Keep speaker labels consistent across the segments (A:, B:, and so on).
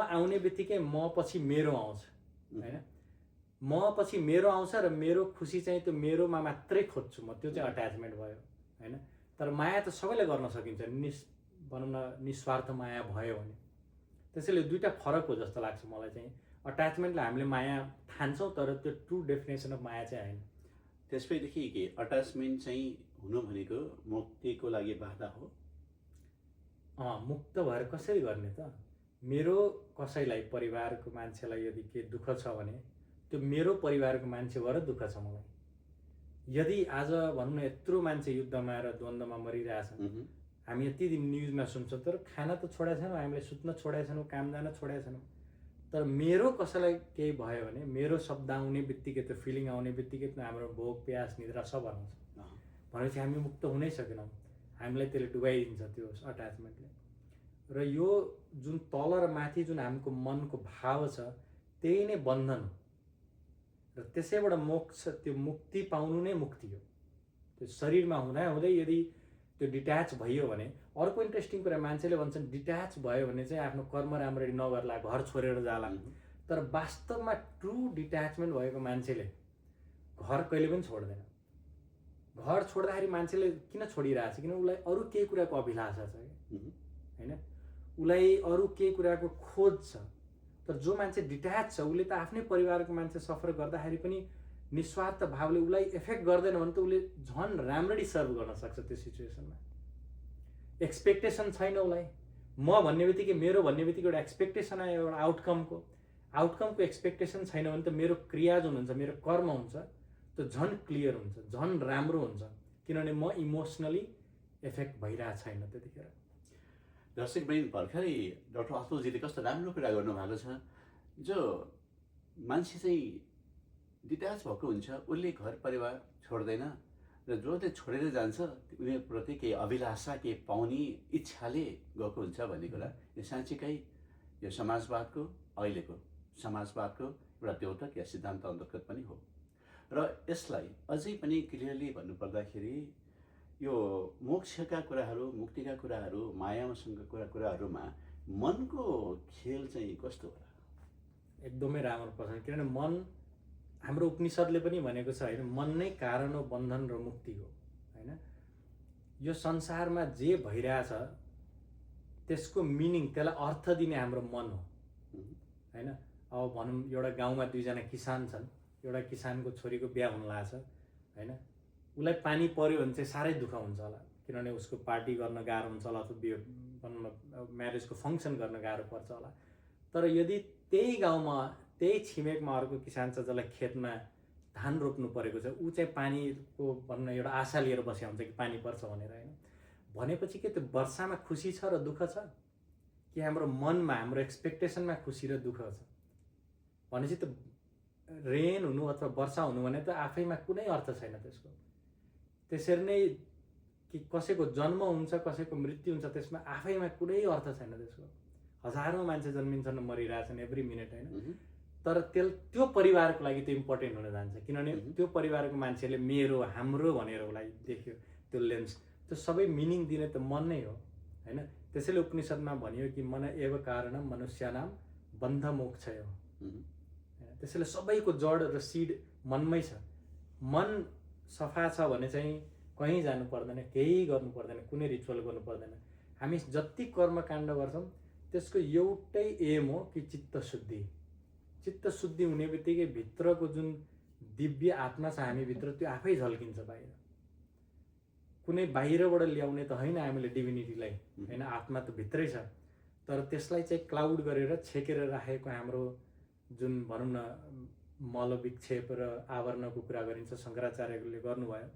A: आउने बित्तिकै म पछि मेरो आउँछ होइन, म पछि मेरो आउँछ र मेरो खुसी चाहिँ त्यो मेरोमा मात्रै खोज्छु म, त्यो चाहिँ अट्याचमेन्ट भयो होइन। तर माया त सबैले गर्न सकिन्छ, भनौँ न निस्वार्थ माया भयो भने। त्यसैले दुईवटा फरक हो जस्तो लाग्छ मलाई चाहिँ। अट्याचमेन्टले हामीले माया ठान्छौँ तर त्यो ट्रु डेफिनेसन अफ माया चाहिँ होइन।
B: त्यसैदेखि के अट्याचमेन्ट चाहिँ हुनु भनेको मुक्तिको लागि बाधा हो?
A: मुक्त भएर कसरी गर्ने त? मेरो कसैलाई परिवारको मान्छेलाई यदि के दुःख छ भने त्यो मेरो परिवारको मान्छे भएर दुःख छ मलाई। यदि आज भनौँ न यत्रो मान्छे युद्धमा र द्वन्द्वमा मरिरहेछन्, हामी यति दिन न्युजमा सुन्छौँ तर खाना त छोडेका छैनौँ, हामीले सुत्न छोडेका छैनौँ, काम जान छोडेका छैनौँ। तर मेरो कसैलाई केही भयो भने मेरो शब्द आउने बित्तिकै, त्यो फिलिङ आउने बित्तिकै हाम्रो भोक प्यास निद्रा सब हराउँछ भनेपछि हामी मुक्त हुनै सकेनौँ। हामीलाई त्यसले डुबाइदिन्छ त्यो अट्याचमेन्टले। र यो जुन तल र माथि जुन हाम्रो मनको भाव छ त्यही नै बन्धन हो र त्यसैबाट मोक्ष, त्यो मुक्ति पाउनु नै मुक्ति हो। त्यो शरीरमा हुँदै यदि त्यो डिट्याच भइयो भने, अर्को इन्ट्रेस्टिङ कुरा मान्छेले भन्छन् डिट्याच भयो भने चाहिँ आफ्नो कर्म राम्ररी नगर्ला, घर छोडेर जाला। तर वास्तवमा ट्रु डिट्याचमेन्ट भएको मान्छेले घर कहिले पनि छोड्दैन। घर छोड्दाखेरि मान्छेले किन छोडिरहेछ? किन उसलाई अरू केही कुराको अभिलाषा छ होइन, उसलाई अरू केही कुराको खोज छ। तर जो मान्छे डिट्याच छ उसले त आफ्नै परिवारको मान्छे सफर गर्दाखेरि पनि निस्वार्थ भावले उसलाई एफेक्ट गर्दैन भने त उसले झन् राम्ररी सर्भ गर्न सक्छ त्यो सिचुएसनमा। एक्सपेक्टेसन छैन उसलाई, म भन्ने बित्तिकै, मेरो भन्ने बित्तिकै एउटा एक्सपेक्टेसन आयो एउटा आउटकमको एक्सपेक्टेसन छैन भने त मेरो क्रिया जुन हुन्छ, मेरो कर्म हुन्छ त्यो झन् क्लियर हुन्छ, झन् राम्रो हुन्छ, किनभने म इमोसनली एफेक्ट भइरहेको छैन त्यतिखेर।
B: दर्शक बहिनी, भर्खरै डाक्टर अतुलजीले कस्तो राम्रो कुरा गर्नुभएको छ। जो मान्छे चाहिँ डिट्याच भएको हुन्छ उसले घर परिवार छोड्दैन र जो चाहिँ छोडेर जान्छ उनीहरूप्रति केही अभिलाषा, केही पाउने इच्छाले गएको हुन्छ भन्ने कुरा यो साँच्चीकै यो समाजवादको, अहिलेको समाजवादको एउटा द्योतक या सिद्धान्त अन्तर्गत पनि हो। र यसलाई अझै पनि क्लियरली भन्नुपर्दाखेरि यो मोक्षका कुराहरू, मुक्तिका कुराहरू, मायासँगको कुराहरूमा मनको खेल चाहिँ कस्तो होला?
A: एकदमै राम्रो प्रश्न। किनभने मन, हाम्रो उपनिषदले पनि भनेको छ होइन, मन नै कारण हो बन्धन र मुक्ति हो होइन। यो संसारमा जे भइरहेछ त्यसको मिनिङ, त्यसलाई अर्थ दिने हाम्रो मन हो होइन। अब भनौँ एउटा गाउँमा दुईजना किसान छन्, एउटा किसानको छोरीको बिहा हुन लाग्छ होइन, उसलाई पानी पर्यो भने चाहिँ साह्रै दुःख हुन्छ होला, किनभने उसको पार्टी गर्न गाह्रो हुन्छ होला, अथवा बिहे भनौँ न म्यारेजको फङ्सन गर्न गाह्रो पर्छ होला। तर यदि त्यही गाउँमा, त्यही छिमेकमा अर्को किसान छ जसलाई खेतमा धान रोप्नु परेको छ, ऊ चाहिँ पानीको भनौँ न एउटा आशा लिएर बसेको हुन्छ कि पानी पर्छ भनेर होइन, भनेपछि के त्यो वर्षामा खुसी छ र दुःख छ, कि हाम्रो मनमा, हाम्रो एक्सपेक्टेसनमा खुसी र दुःख छ? भनेपछि त रेन हुनु अथवा वर्षा हुनु भने त आफैमा कुनै अर्थ छैन त्यसको। त्यसरी नै कि कसैको जन्म हुन्छ, कसैको मृत्यु हुन्छ, त्यसमा आफैमा कुनै अर्थ छैन त्यसको। हजारौँ मान्छे जन्मिन्छन्, मरिरहेछन् एभ्री मिनट होइन, तर त्यो परिवारको लागि त्यो इम्पोर्टेन्ट हुन जान्छ, किनभने त्यो परिवारको मान्छेले मेरो, हाम्रो भनेर उसलाई देख्यो त्यो लेन्स। त्यो सबै मिनिङ दिने त मन नै हो होइन। त्यसैले उपनिषदमा भनियो कि मन एव कारणम मनुष्यानाम बन्ध मोक्षय हो। त्यसैले सबैको जड र सिड मनमै छ। मन सफा छ भने चाहिँ कहीँ जानु पर्दैन, केही गर्नु पर्दैन, कुनै रिचुअल गर्नु पर्दैन। हामी जति कर्मकाण्ड गर्छौँ त्यसको एउटै एम हो कि चित्त शुद्धि। चित्त शुद्धि हुने बित्तिकै भित्रको जुन दिव्य आत्मा छ हामीभित्र त्यो आफै झल्किन्छ बाहिर। कुनै बाहिरबाट ल्याउने त होइन हामीले डिभिनिटीलाई होइन, आत्मा त भित्रै छ। तर त्यसलाई चाहिँ क्लाउड गरेर छेकेर राखेको हाम्रो जुन भनौँ न मल विक्षेप र आवरणको कुरा गरिन्छ, शङ्कराचार्यले गर्नुभयो,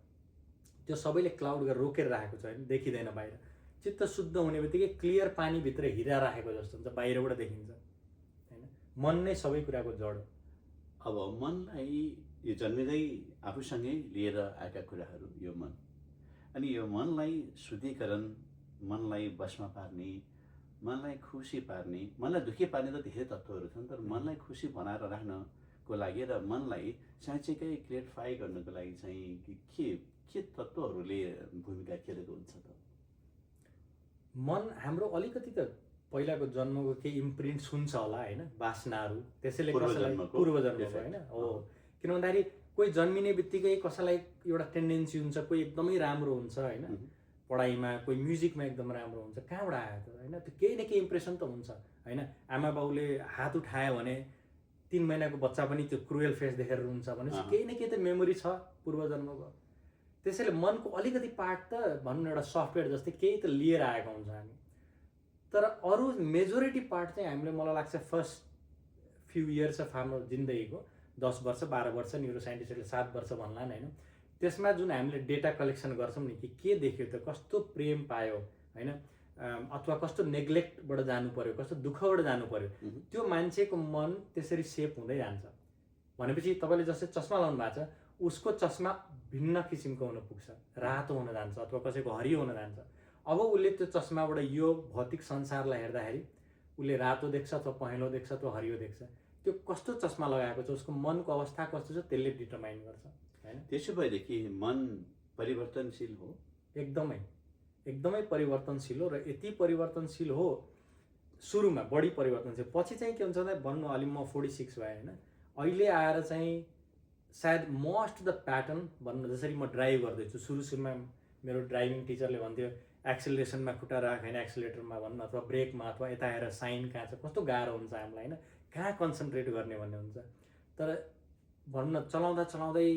A: त्यो सबैले क्लाउड गरेर रोकेर राखेको छ होइन, देखिँदैन बाहिर। चित्त शुद्ध हुने बित्तिकै क्लियर पानीभित्र हिरा राखेको जस्तो हुन्छ, बाहिरबाट देखिन्छ होइन। मन नै सबै कुराको जड हो।
B: अब मनलाई यो जन्मिँदै आफूसँगै लिएर आएका कुराहरू यो मन, अनि यो मनलाई शुद्धिकरण, मनलाई बसमा पार्ने, मनलाई खुसी पार्ने, मनलाई दुःखी पार्ने त धेरै तत्त्वहरू छन्, तर मनलाई खुसी बनाएर राख्नको लागि र मनलाई साँच्चैकै क्लियरिफाई गर्नको लागि चाहिँ के तत्त्वहरूले भूमिका खेलेको हुन्छ त?
A: मन हाम्रो अलिकति त पहिलाको जन्मको केही इम्प्रिन्ट्स हुन्छ होला होइन, वासनाहरू, त्यसैले कसैलाई
B: पूर्वजन्मको
A: पूर्वजन्मको होइन हो। किन भन्दाखेरि कोही जन्मिने बित्तिकै कसैलाई एउटा टेन्डेन्सी हुन्छ, कोही एकदमै राम्रो हुन्छ होइन पढाइमा, कोही म्युजिकमा एकदम राम्रो हुन्छ, कहाँबाट आयो त होइन, त्यो केही न केही इम्प्रेसन त हुन्छ होइन। आमा बाउले हात उठायो भने 3 महिनाको बच्चा पनि त्यो क्रुएल फेस देखेर हुन्छ भने केही न केही त मेमोरी छ पूर्वजन्मको। त्यसैले मनको अलिकति पार्ट त भनौँ न एउटा सफ्टवेयर जस्तै केही त लिएर आएको हुन्छ हामी। तर अरू मेजोरिटी पार्ट चाहिँ हामीले मलाई लाग्छ फर्स्ट फ्यु इयर्स अफ हाम्रो जिन्दगीको 10 वर्ष 12 वर्ष न्युरो साइन्टिस्टहरूले 7 वर्ष भन्लान् होइन, त्यसमा जुन हामीले डेटा कलेक्सन गर्छौँ नि कि के देख्यो त, कस्तो प्रेम पायो होइन, अथवा कस्तो नेग्लेक्टबाट जानु पर्यो, कस्तो दुःखबाट जानु पर्यो, त्यो मान्छेको मन त्यसरी सेप हुँदै जान्छ। भनेपछि तपाईँले जस्तै चस्मा लाउनु भएको छ, उसको चस्मा भिन्न किसिमको हुन पुग्छ, रातो हुन जान्छ अथवा कसैको हरियो हुन जान्छ। अब उसले त्यो चस्माबाट यो भौतिक संसारलाई हेर्दाखेरि उसले रातो देख्छ अथवा पहेँलो देख्छ अथवा हरियो देख्छ। त्यो कस्तो चस्मा लगाएको छ, उसको मनको अवस्था कस्तो छ, त्यसले डिटरमाइन गर्छ होइन।
B: त्यसो भएदेखि मन परिवर्तनशील हो,
A: एकदमै एकदमै परिवर्तनशील हो। र यति परिवर्तनशील हो सुरुमा बढी परिवर्तनशील, पछि चाहिँ के हुन्छ भन्दा भन्नु अलि म 46 भएँ होइन, अहिले आएर चाहिँ सायद मोस्ट द प्याटर्न भन्नु, जसरी म ड्राइभ गर्दैछु सुरुमा मेरो ड्राइभिङ टिचरले भन्थ्यो एक्सेलरेसनमा खुट्टा राख होइन, एक्सेलेटरमा भन्नु अथवा ब्रेकमा अथवा यता हेरेर साइन कहाँ छ, कस्तो गाह्रो हुन्छ हामीलाई होइन, कहाँ कन्सन्ट्रेट गर्ने भन्ने हुन्छ। तर भनौँ न चलाउँदा चलाउँदै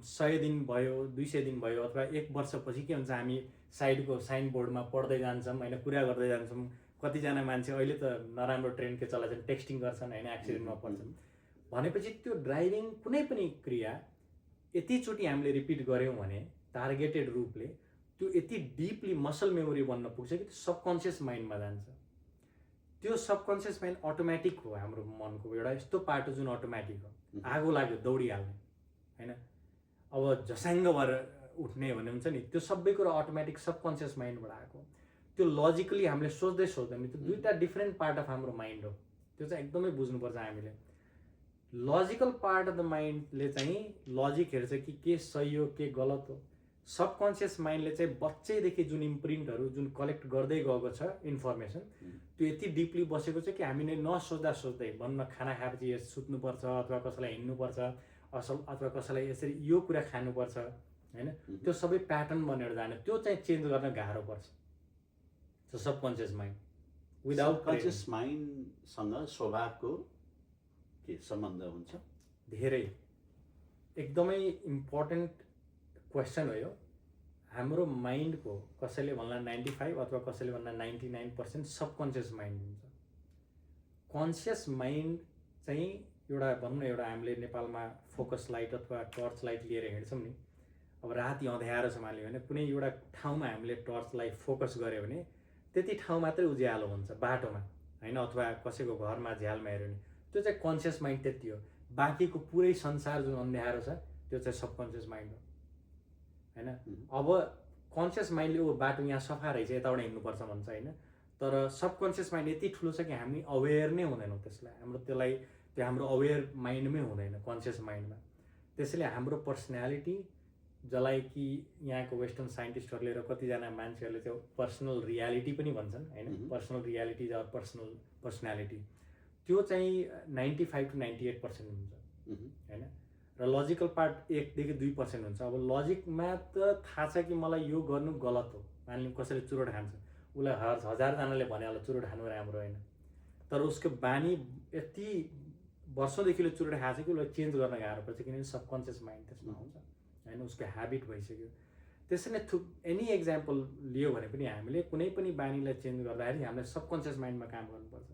A: 100 दिन भयो 200 दिन भयो अथवा 1 वर्षपछि के हुन्छ, हामी साइडको साइन बोर्डमा पढ्दै जान्छौँ होइन, कुरा गर्दै जान्छौँ। कतिजना मान्छे अहिले त नराम्रो ट्रेन्ड के चलाउँछन्, टेक्स्टिङ गर्छन् होइन, एक्सिडेन्टमा पर्छन्। भनेपछि त्यो ड्राइभिङ कुनै पनि क्रिया यतिचोटि हामीले रिपिट गऱ्यौँ भने टार्गेटेड रूपले त्यो यति डिपली मसल मेमोरी बन्न पुग्छ कि त्यो सबकन्सियस माइन्डमा जान्छ। त्यो सबकन्सियस माइन्ड अटोमेटिक हो, हाम्रो मनको एउटा यस्तो पार्ट हो जुन अटोमेटिक हो। आगो लाग्यो दौडिहाल्ने होइन, अब झस्याङ्ग भएर उठ्ने भन्ने हुन्छ नि, त्यो सबै कुरा अटोमेटिक सबकन्सियस माइन्डबाट आएको। त्यो लजिकली हामीले सोच्दै सोच्दैन, त्यो दुईवटा डिफ्रेन्ट पार्ट अफ हाम्रो माइन्ड हो। त्यो चाहिँ एकदमै बुझ्नुपर्छ हामीले। लजिकल पार्ट अफ द माइन्डले चाहिँ लजिक हेर्छ कि के सही हो के गलत हो। सबकन्सियस माइन्डले चाहिँ बच्चैदेखि जुन इम्प्रिन्टहरू जुन कलेक्ट गर्दै गएको छ इन्फर्मेसन, त्यो यति डिपली बसेको छ कि हामीले नसोच्दा सोच्दै भन्न खाना खाएपछि सुत्नुपर्छ अथवा कसैलाई हिँड्नुपर्छ अथवा कसैलाई यसरी यो कुरा खानुपर्छ होइन, त्यो सबै प्याटर्न बनेर जाने, त्यो चाहिँ चेन्ज गर्न गाह्रो पर्छ। त्यो सबकन्सियस माइन्ड विदाउट
B: कन्सियस माइन्डसँग स्वभावको के सम्बन्ध हुन्छ?
A: धेरै एकदमै इम्पोर्टेन्ट क्वेसन हो यो। हाम्रो माइन्डको कसैले भन्ला 95 अथवा कसैले भन्ला 99% सबकन्सियस माइन्ड हुन्छ। कन्सियस माइन्ड चाहिँ एउटा भनौँ न, एउटा हामीले नेपालमा फोकस लाइट अथवा टर्च लाइट लिएर हिँड्छौँ नि, अब राति अँध्यारो छ मान्यो भने कुनै एउटा ठाउँमा हामीले टर्चलाई फोकस गऱ्यो भने त्यति ठाउँ मात्रै उज्यालो हुन्छ बाटोमा होइन, अथवा कसैको घरमा झ्यालमा हेऱ्यो भने त्यो चाहिँ कन्सियस माइन्ड त्यति हो। बाँकीको पुरै संसार जुन अँध्यारो छ त्यो चाहिँ सबकन्सियस माइन्ड हो होइन। अब कन्सियस माइन्डले ओ बाटो यहाँ सफा रहेछ यताबाट हिँड्नुपर्छ भन्छ होइन, तर सबकन्सियस माइन्ड यति ठुलो छ कि हामी अवेर नै हुँदैनौँ त्यसलाई, त्यो हाम्रो अवेर माइन्डमै हुँदैन कन्सियस माइन्डमा। त्यसैले हाम्रो पर्सनालिटी जसलाई कि यहाँको वेस्टर्न साइन्टिस्टहरूले र कतिजना मान्छेहरूले त्यो पर्सनल रियालिटी पनि भन्छन् होइन, personal reality or personal personality, त्यो चाहिँ 95 to 98% हुन्छ होइन। र लजिकल पार्ट 1 देखि 2% हुन्छ। अब लजिकमा त थाहा छ कि मलाई यो गर्नु गलत हो, मानिलिउँ कसैले चुरोट खान्छ, उसलाई 1000जनाले भने होला चुरोट खानु राम्रो होइन, तर उसको बानी यति वर्षौँदेखिले चुरोट खाएको छ कि उसलाई चेन्ज गर्न गाह्रो पर्छ, किनभने सबकन्सियस माइन्ड त्यसमा आउँछ होइन, उसको ह्याबिट भइसक्यो। त्यसैले एनी एक्जाम्पल लियो भने पनि हामीले कुनै पनि बानीलाई चेन्ज गर्दाखेरि हामीले सबकन्सियस माइन्डमा काम गर्नुपर्छ।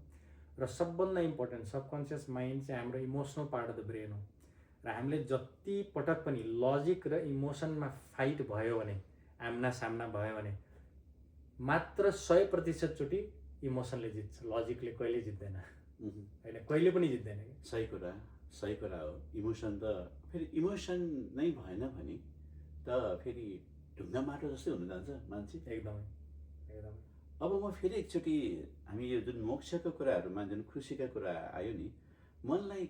A: र सबभन्दा इम्पोर्टेन्ट सबकन्सियस माइन्ड चाहिँ हाम्रो emotional part of the brain हो। र हामीले जति पटक पनि लजिक र इमोसनमा फाइट भयो भने, आम्ना सामना भयो भने मात्र 100% चोटि इमोसनले जित्छ, लजिकले कहिले जित्दैन होइन, कहिले पनि जित्दैन।
B: सही कुरा हो। इमोसन त फेरि इमोसन नै भएन भने त फेरि ढुङ्गा माटो जस्तै हुन जान्छ मान्छे।
A: एकदमै।
B: अब म फेरि एकचोटि हामी यो जुन मोक्षको कुराहरूमा जुन खुसीका कुरा आयो नि, मनलाई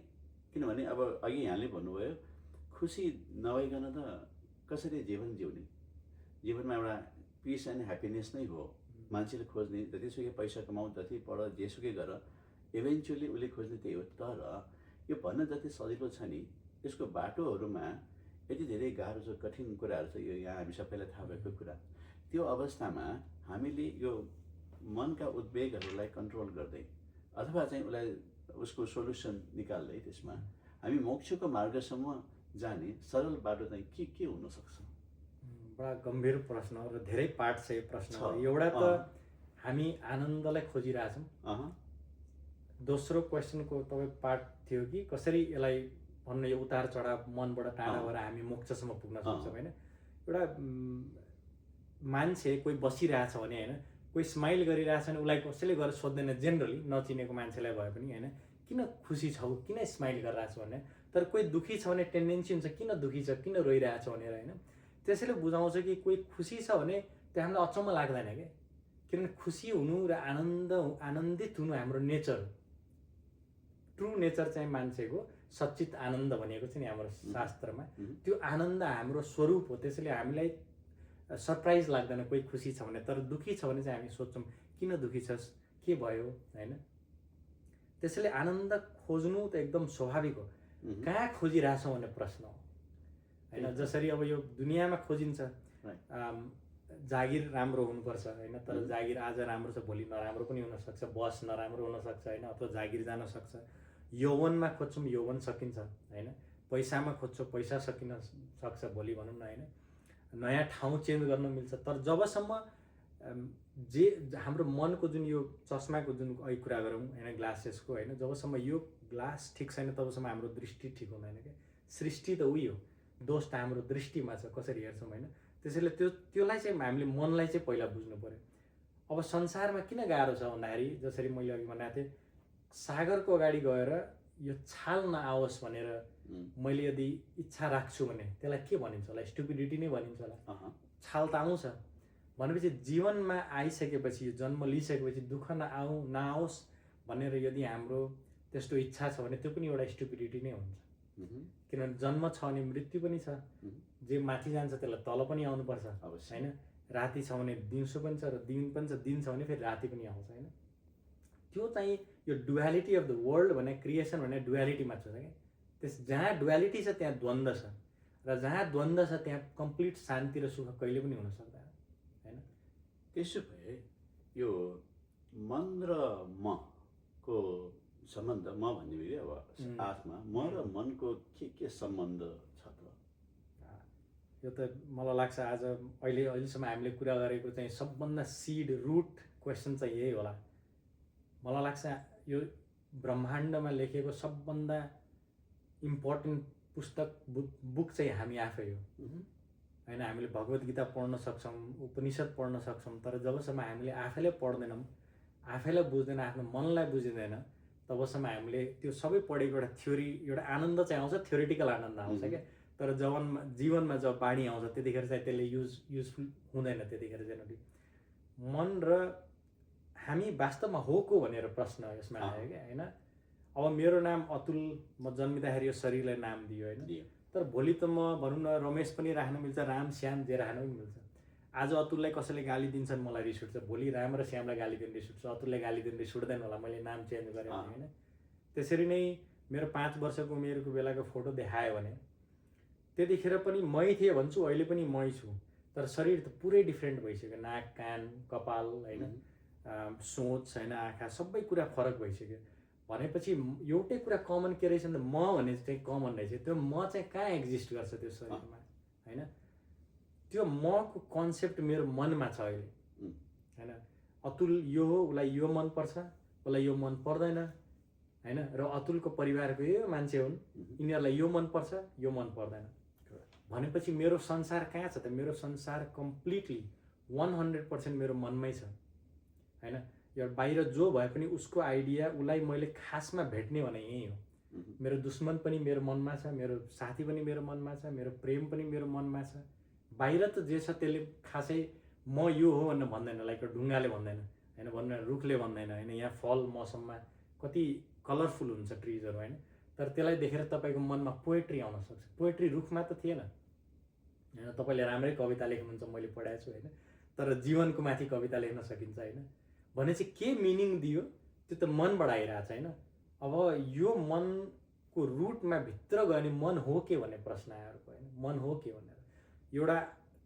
B: किनभने अब अघि यहाँले भन्नुभयो खुसी नभइकन त कसरी जीवन जिउने, जीवनमा एउटा पिस एन्ड ह्याप्पिनेस नै हो मान्छेले खोज्ने जतिसुकै पैसा कमाऊ, जति पढ, जेसुकै गर, इभेन्चुअली उसले खोज्ने त्यही हो। तर यो भन्न जति सजिलो छ नि, यसको बाटोहरूमा यति धेरै गाह्रो छ, कठिन कुराहरू छ। यो यहाँ हामी सबैलाई थाहा भएको कुरा। त्यो अवस्थामा हामीले यो मनका उद्वेगहरूलाई कन्ट्रोल गर्दै अथवा चाहिँ उसलाई उसको सोल्युसन निकाल्दै त्यसमा हामी मोक्षको मार्गसम्म जाने सरल बाटो चाहिँ के हुनसक्छ?
A: बडा गम्भीर प्रश्न हो र धेरै पार्ट छ यो प्रश्न।
B: छ।
A: एउटा त हामी आनन्दलाई खोजिरहेछौँ। दोस्रो क्वेसनको तपाईँ पार्ट थियो कि कसरी यसलाई भन्नु, यो उतार चढाव मनबाट टाढा भएर हामी मोक्षसम्म पुग्न सक्छौँ होइन। एउटा मान्छे कोही बसिरहेछ भने होइन, कोही स्माइल गरिरहेछ भने उसलाई कसैले गएर सोध्दैन, जेनरली नचिनेको मान्छेलाई भए पनि होइन, किन खुसी छौ, किन स्माइल गरिरहेछ भने। तर कोही दुःखी छ भने टेन्डेन्सी हुन्छ किन दुःखी छ, किन रोइरहेछ भनेर होइन। त्यसैले बुझाउँछ कि कोही खुसी छ भने त्यो हामीलाई अचम्म लाग्दैन क्या, किनभने खुसी हुनु र आनन्दित हुनु हाम्रो नेचर, ट्रु नेचर चाहिँ मान्छेको सच्चित आनन्द भनेको छ नि हाम्रो शास्त्रमा। त्यो आनन्द हाम्रो स्वरूप हो। त्यसैले हामीलाई सरप्राइज लाग्दैन कोही खुसी छ भने। तर दुःखी छ भने चाहिँ हामी सोध्छौँ किन दुःखी छस्, के भयो होइन। त्यसैले आनन्द खोज्नु त एकदम स्वाभाविक हो। कहाँ खोजिरहेछौँ भन्ने प्रश्न हो होइन। जसरी अब यो दुनियाँमा खोजिन्छ जागिर राम्रो हुनुपर्छ होइन, तर जागिर आज राम्रो छ भोलि नराम्रो पनि हुनसक्छ, बस नराम्रो हुनसक्छ होइन, अथवा जागिर जान सक्छ। यौवनमा खोज्छौँ यौवन सकिन्छ होइन, पैसामा खोज्छौँ पैसा सकिन सक्छ भोलि भनौँ न होइन, नयाँ ठाउँ चेन्ज गर्न मिल्छ। तर जबसम्म जे हाम्रो मनको जुन यो चस्माको जुन अहिले कुरा गरौँ होइन, ग्लासेसको होइन, जबसम्म यो ग्लास ठिक छैन तबसम्म हाम्रो दृष्टि ठिक हुँदैन क्या। सृष्टि त उही हो, दोष त हाम्रो दृष्टिमा छ, कसरी हेर्छौँ होइन। त्यसैले त्योलाई चाहिँ हामीले मनलाई चाहिँ पहिला बुझ्नु पर्यो। अब संसारमा किन गाह्रो छ भन्दाखेरि जसरी मैले अघि भनेको थिएँ, सागरको अगाडि गएर यो छाल नआओस् भनेर मैले यदि इच्छा राख्छु भने त्यसलाई के भनिन्छ होला, स्टुपिडिटी नै भनिन्छ होला। छाल त आउँछ भनेपछि जीवनमा आइसकेपछि, यो जन्म लिइसकेपछि दुःख नआओस् भनेर यदि हाम्रो त्यस्तो इच्छा छ भने त्यो पनि एउटा स्टुपिडिटी नै हुन्छ। किनभने जन्म छ भने मृत्यु पनि छ, जे माथि जान्छ त्यसलाई तल पनि आउनुपर्छ होइन। राति छ भने दिउँसो पनि छ र दिन पनि छ, दिन छ भने फेरि राति पनि आउँछ होइन। त्यो चाहिँ यो डुअलिटी अफ द वर्ल्ड भने, क्रिएसन भने डुअलिटीमा छ क्या। त्यस जहाँ डुअलिटी छ त्यहाँ द्वन्द्व छ, र जहाँ द्वन्द्व छ त्यहाँ कम्प्लिट शान्ति र सुख कहिले पनि हुन सक्दैन होइन।
B: त्यसो भए यो मन र मको सम्बन्ध, म भन्ने बित्तिकै अब आत्मा, म र मनको के सम्बन्ध छ त?
A: यो त मलाई लाग्छ आज अहिलेसम्म हामीले कुरा गरेको चाहिँ सबभन्दा सिड रुट क्वेसन चाहिँ यही होला। मलाई लाग्छ यो ब्रह्माण्डमा लेखेको सबभन्दा इम्पोर्टेन्ट पुस्तक बुक चाहिँ हामी आफै हो होइन। हामीले भगवत गीता पढ्न सक्छौँ, उपनिषद पढ्न सक्छौँ, तर जबसम्म हामीले आफैले पढ्दैनौँ, आफैलाई बुझ्दैन, आफ्नो मनलाई बुझिँदैन, तबसम्म हामीले त्यो सबै पढेको एउटा थ्योरी, एउटा आनन्द चाहिँ आउँछ, थ्योरिटिकल आनन्द आउँछ क्या। तर जीवनमा जब बाणी आउँछ त्यतिखेर चाहिँ त्यसले युजफुल हुँदैन त्यतिखेर जेनरली। मन र हामी वास्तवमा हो को भनेर प्रश्न यसमा आयो क्या होइन। अब मेरो नाम अतुल, म जन्मिँदाखेरि यो शरीरलाई नाम दियो होइन, तर भोलि त म भनौँ न रमेश पनि राख्न मिल्छ, राम श्याम जे राख्न पनि मिल्छ। आज अतुललाई कसैले गाली दिन्छन् मलाई रिस उठ्छ, भोलि राम र श्यामलाई गाली दिनु रिस उठ्छ, अतुललाई गाली दिनु रिस उठ्दैन होला, मैले नाम चेन्ज गरेँ भने होइन। त्यसरी नै मेरो 5 वर्षको उमेरको बेलाको फोटो देखायो भने त्यतिखेर पनि मै थिएँ भन्छु, अहिले पनि मै छु, तर शरीर त पुरै डिफ्रेन्ट भइसक्यो। नाक, कान, कपाल होइन, सोच होइन, आँखा, सबै कुरा फरक भइसक्यो। भनेपछि एउटै कुरा कमन के रहेछ भने म भने चाहिँ कमन रहेछ। त्यो म चाहिँ कहाँ एक्जिस्ट गर्छ त्यो शरीरमा होइन। त्यो मको कन्सेप्ट मेरो मनमा छ अहिले होइन। अतुल यो हो, उसलाई यो मनपर्छ, उसलाई यो मन पर्दैन होइन। र अतुलको परिवारको यो मान्छे हुन्, यिनीहरूलाई यो मनपर्छ, यो मन पर्दैन। भनेपछि मेरो संसार कहाँ छ त? मेरो संसार कम्प्लिटली 100% मेरो मनमै छ होइन। यो बाहिर जो भए पनि उसको आइडिया, उसलाई मैले खासमा भेट्ने भने यही हो। मेरो दुश्मन पनि मेरो मनमा छ, मेरो साथी पनि मेरो मनमा छ, मेरो प्रेम पनि मेरो मनमा छ। बाहिर त जे छ त्यसले खासै म यो हो भनेर भन्दैन, लाइक ढुङ्गाले भन्दैन होइन, भन्नु रुखले भन्दैन होइन। यहाँ फल मौसममा कति कलरफुल हुन्छ ट्रिजहरू होइन, तर त्यसलाई देखेर तपाईँको मनमा पोएट्री आउन सक्छ। पोएट्री रुखमा त थिएन होइन। तपाईँले राम्रै कविता लेख्नुहुन्छ, मैले पढाएको छु होइन, तर जीवनको माथि कविता लेख्न सकिन्छ होइन। भनेपछि के मिनिङ दियो त्यो त मनबाट आइरहेछ होइन। अब यो मनको रुटमा भित्र गयो भने मन हो के भन्ने प्रश्न आयो अर्को होइन। मन हो के भनेर एउटा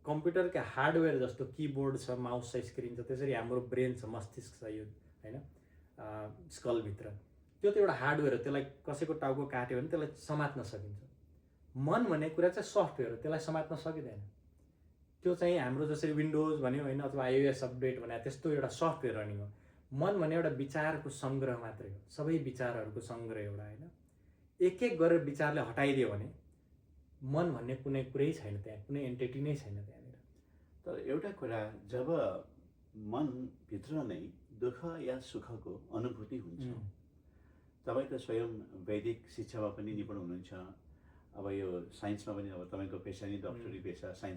A: कम्प्युटरका हार्डवेयर जस्तो किबोर्ड छ, माउस छ, स्क्रिन छ, त्यसरी हाम्रो ब्रेन छ, मस्तिष्क छ यो होइन, स्कलभित्र। त्यो त एउटा हार्डवेयर हो, त्यसलाई कसैको टाउको काट्यो भने त्यसलाई समात्न सकिन्छ। मन भन्ने कुरा चाहिँ सफ्टवेयर हो, त्यसलाई समात्न सकिँदैन। त्यो चाहिँ हाम्रो जसरी विन्डोज भन्यो होइन अथवा iOS अपडेट भने त्यस्तो एउटा सफ्टवेयर रनिङ हो। मन भन्ने एउटा विचारको सङ्ग्रह मात्रै हो, सबै विचारहरूको सङ्ग्रह एउटा होइन। एक एक गरेर विचारले हटाइदियो भने मन भन्ने कुनै कुरै छैन, त्यहाँ कुनै एन्टिटी नै छैन त्यहाँनिर।
B: तर एउटा कुरा, जब मनभित्र नै दुःख या सुखको अनुभूति हुन्छ, तपाईँ त स्वयं वैदिक शिक्षामा पनि निपुण हुनुहुन्छ, अब यो साइन्समा पनि अब तपाईँको पेसा नै डक्टरी पेसा, साइन्स